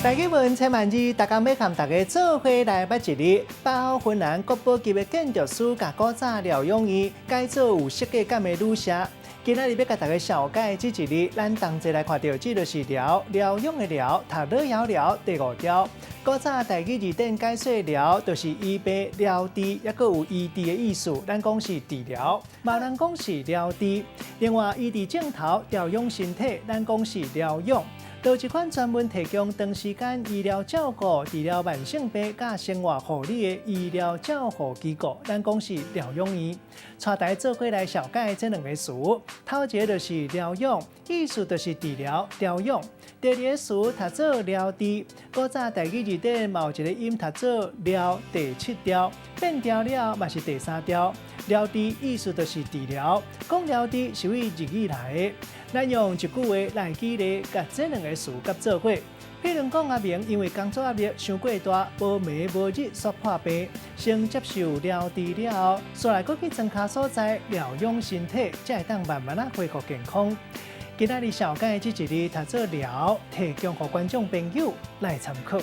台語文千萬字，逐工欲佮大家做伙來捌一字，包芬蘭國寶級的建築師共古早療養院改做有設計感的旅社。今仔日欲共大家紹介這一字，咱同齊來看著，這就是療，療養的療，讀療遙療第五調。古早台語字典解說療，就是醫病療治，抑閣有醫治的意思。咱講是治療，嘛有人講是療治。另外，醫治症頭調養身體，咱講是療養。就這款專門提供長時間醫療照顧、治療慢性病佮生活護理的醫療照護機構，咱講是療養院。帶大家做伙來紹介這兩個詞，頭一个就是療養，意思就是治療、調養；第二個詞讀做療治，古早台語字典嘛有一个音讀做療，第七調變調了嘛是第三調。療治意思就是治療，講療治是對日語來的。咱用一句話來舉例，共這兩個詞結做伙。譬如講，阿明因為工作壓力傷過大，無暝無日煞破病，先接受療治了後，煞來閣去莊跤所在療養身體，才會當慢慢仔恢復健康。今仔日紹介這一字讀做療，提供予觀眾朋友來參考。